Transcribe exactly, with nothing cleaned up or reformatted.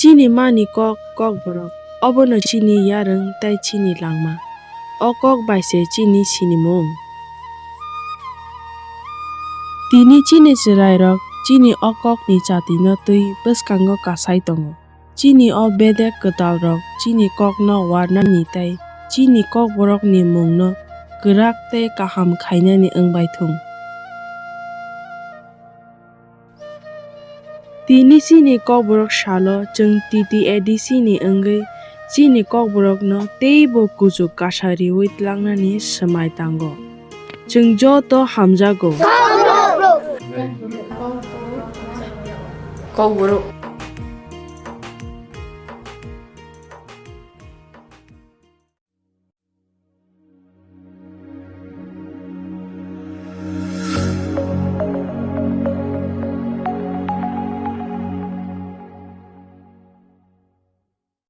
Chini mani kok, Kokborok, obono chini yarwng tei chini langma. O kok bai se chini sinimung. Tini chini chwrairok chini o kokni chatino twi bwskango kasai tongo. Chini o bedek kwtalrok chini kokno warnani tei chini Kokborokni mungno kwrak tei kaham khainani wng bai thung. Tini chini Kokborok salo chwng T T A D C ni wngwi chini Kokborokno teibo kuchuk kasa riwi tlangnani swmai tango. Chwng joto hamjago. Kokborok.